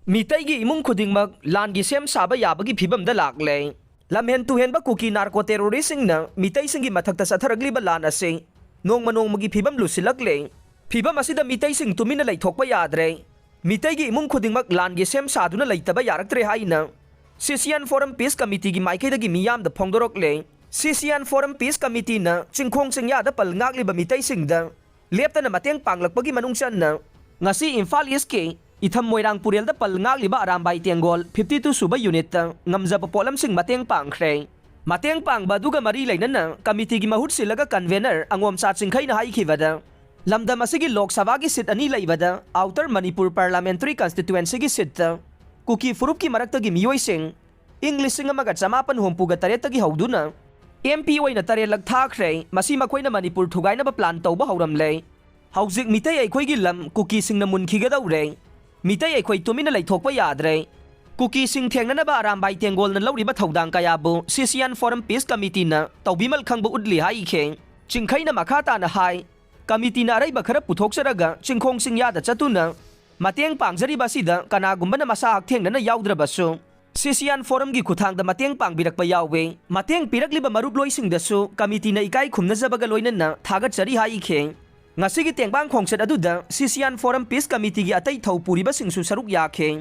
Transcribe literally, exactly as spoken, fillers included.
ꯃꯤꯇꯩꯒꯤ ꯏꯃꯨꯡ ꯈꯨꯗꯤꯡꯃꯛ ꯂꯥꯟꯒꯤ ꯁꯦꯝ ꯁꯥꯕ ꯌꯥꯕꯒꯤ ꯐꯤꯕꯝꯗ ꯂꯥꯛꯂꯦ꯫ ꯂꯝꯍꯦꯟ ꯇꯨꯍꯦꯟꯕ ꯀꯨꯀꯤ ꯅꯥꯔꯀꯣ ꯇꯦꯔꯣꯔꯤꯁꯁꯤꯡꯅ ꯃꯤꯇꯩꯁꯤꯡꯒꯤ ꯃꯊꯛꯇ ꯆꯠꯊꯔꯛꯂꯤꯕ ꯂꯥꯟ ꯑꯁꯤ ꯅꯣꯡꯃ ꯅꯣꯡꯃꯒꯤ ꯐꯤꯕꯝ ꯂꯨꯁꯤꯜꯂꯛꯂꯦ꯫ ꯐꯤꯕꯝ ꯑꯁꯤꯗ ꯃꯤꯇꯩꯁꯤꯡ ꯇꯨꯃꯤꯟꯅ ꯂꯩꯊꯣꯛꯄ ꯌꯥꯗ꯭ꯔꯦ꯫ ꯃꯤꯇꯩꯒꯤ ꯏꯃꯨꯡ ꯈꯨꯗꯤꯡꯃꯛ ꯂꯥꯟꯒꯤ ꯁꯦꯝ ꯁꯥꯗꯨꯅ ꯂꯩꯇꯕ ꯌꯥꯔꯛꯇ꯭ꯔꯦ ꯍꯥꯏꯅ ꯁꯤꯁꯤꯌꯥꯟ ꯐꯣꯔꯝ ꯄꯤꯁ ꯀꯃꯤꯇꯤꯒꯤ ꯃꯥꯏꯀꯩꯗꯒꯤ ꯃꯤꯌꯥꯝꯗ ꯐꯣꯡꯗꯣꯔꯛꯂꯦ꯫ ꯁꯤꯁꯤꯌꯥꯟ ꯐꯣꯔꯝ ꯄꯤꯁ ꯀꯃꯤꯇꯤꯅ ꯆꯤꯡꯈꯣꯡ ꯆꯤꯡꯌꯥꯗ ꯄꯜ ꯉꯥꯛꯂꯤꯕ ꯃꯤꯇꯩꯁꯤꯡꯗ ꯂꯦꯞꯇꯅ ꯃꯇꯦꯡ ꯄꯥꯡꯂꯛꯄꯒꯤ ꯃꯅꯨꯡ ꯆꯟꯅ ꯉꯁꯤ ꯏꯝꯐꯥꯜ ꯏꯁꯀꯤ ꯏꯊꯝ ꯃꯣꯏꯔꯥꯡ ꯄꯨꯔꯦꯜꯗ ꯄꯜ ꯉꯥꯛꯂꯤꯕ ꯑꯔꯥꯝꯕꯥꯏ ꯇꯦꯡꯒꯣꯜ ꯐꯤꯐꯇꯤ ꯇꯨ ꯁꯨꯕ ꯌꯨꯅꯤꯠꯇ ꯉꯝꯖꯕ ꯄꯣꯠꯂꯝꯁꯤꯡ ꯃꯇꯦꯡ ꯄꯥꯡꯈ꯭ꯔꯦ꯫ ꯃꯇꯦꯡ ꯄꯥꯡꯕ ꯑꯗꯨꯒ ꯃꯔꯤ ꯂꯩꯅꯅ ꯀꯃꯤꯇꯤꯒꯤ ꯃꯍꯨꯠ ꯁꯤꯜꯂꯒ ꯀꯟꯚꯦꯅꯔ ꯑꯉꯣꯝꯆꯥ ꯆꯤꯡꯈꯩꯅ ꯍꯥꯏꯈꯤꯕꯗ, ꯂꯝꯗꯝ ꯑꯁꯤꯒꯤ ꯂꯣꯛ ꯁꯚꯥꯒꯤ ꯁꯤꯠ ꯑꯅꯤ ꯂꯩꯕꯗ ꯑꯥꯎꯇꯔ ꯃꯅꯤꯄꯨꯔ ꯄꯥꯔꯂꯥꯃꯦꯟꯇꯔꯤ ꯀꯟꯁꯇꯤꯇ꯭ꯌꯨꯑꯦꯟꯁꯤꯒꯤ ꯁꯤꯠꯇ ꯀꯨꯀꯤ ꯐꯨꯔꯨꯞꯀꯤ ꯃꯔꯛꯇꯒꯤ ꯃꯤꯑꯣꯏꯁꯤꯡ ꯏꯪ ꯂꯤꯁꯤꯡ ꯑꯃꯒ ꯆꯃꯥꯄꯟ ꯍꯨꯝꯐꯨꯒ ꯇꯔꯦꯠꯇꯒꯤ ꯍꯧꯗꯨꯅ ꯑꯦꯝ ꯄꯤ ꯑꯣꯏꯅ ꯇꯔꯦꯠꯂꯛ ꯊꯥꯈ꯭ꯔꯦ꯫ ꯃꯁꯤ ꯃꯈꯣꯏꯅ ꯃꯅꯤꯄꯨꯔ ꯊꯨꯒꯥꯏꯅꯕ ꯄ꯭ꯂꯥꯟ ꯇꯧꯕ ꯍꯧꯔꯝꯂꯦ꯫ ꯍꯧꯖꯤꯛ ꯃꯤꯇꯩ ꯑꯩꯈꯣꯏꯒꯤ ꯂꯝ ꯀꯨꯀꯤꯁꯤꯡꯅ ꯃꯨꯟꯈꯤꯒꯗꯧꯔꯦ꯫ ꯃꯤꯇꯩ ꯑꯩꯈꯣꯏ ꯇꯨꯃꯤꯟꯅ ꯂꯩꯊꯣꯛꯄ ꯌꯥꯗ꯭ꯔꯦ꯫ ꯀꯨꯀꯤꯁꯤꯡ ꯊꯦꯡꯅꯅꯕ ꯑꯔꯥꯝꯕꯥꯏ ꯇꯦꯡꯒꯣꯜꯅ ꯂꯧꯔꯤꯕ ꯊꯧꯗꯥꯡ ꯀꯌꯥꯕꯨ ꯁꯤꯁꯤꯌꯥꯟ ꯐꯣꯔꯝ ꯄꯤꯁ ꯀꯃꯤꯇꯤꯅ ꯇꯧꯕꯤꯃꯜ ꯈꯪꯕ ꯎꯠꯂꯤ ꯍꯥꯏꯈꯤ꯫ ꯆꯤꯡꯈꯩꯅ ꯃꯈꯥ ꯇꯥꯅ ꯍꯥꯏ, ꯀꯃꯤꯇꯤꯅ ꯑꯔꯩꯕ ꯈꯔ ꯄꯨꯊꯣꯛꯆꯔꯒ ꯆꯤꯡꯈꯣꯡ ꯆꯤꯡꯌꯥꯗ ꯆꯠꯇꯨꯅ ꯃꯇꯦꯡ ꯄꯥꯡꯖꯔꯤꯕ ꯑꯁꯤꯗ ꯀꯅꯥꯒꯨꯝꯕꯅ ꯃꯁꯥ ꯍꯛꯊꯦꯡꯅꯅ ꯌꯥꯎꯗ꯭ꯔꯕꯁꯨ ꯁꯤꯁꯤꯌꯥꯟ ꯐꯣꯔꯝꯒꯤ ꯈꯨꯠꯊꯥꯡꯗ ꯃꯇꯦꯡ ꯄꯥꯡꯕꯤꯔꯛꯄ ꯌꯥꯎꯋꯦ꯫ ꯃꯇꯦꯡ ꯄꯤꯔꯛꯂꯤꯕ ꯃꯔꯨꯞꯂꯣꯏꯁꯤꯡꯗꯁꯨ ꯀꯃꯤꯇꯤꯅ ꯏꯀꯥꯏ ꯈꯨꯝꯅꯖꯕꯒ ꯂꯣꯏꯅꯅ ꯊꯥꯒꯠꯆꯔꯤ ꯍꯥꯏꯈꯤ꯫ ꯉꯁꯤꯒꯤ ꯇꯦꯡꯕꯥꯡ ꯈꯣꯡꯆꯠ ꯑꯗꯨꯗ ꯁꯤꯁꯤꯌꯥꯟ ꯐꯣꯔꯝ ꯄꯤꯁ ꯀꯃꯤꯇꯤꯒꯤ ꯑꯇꯩ ꯊꯧ ꯄꯨꯔꯤꯕꯁꯤꯡꯁꯨ ꯁꯔꯨꯛ ꯌꯥꯈꯤ꯫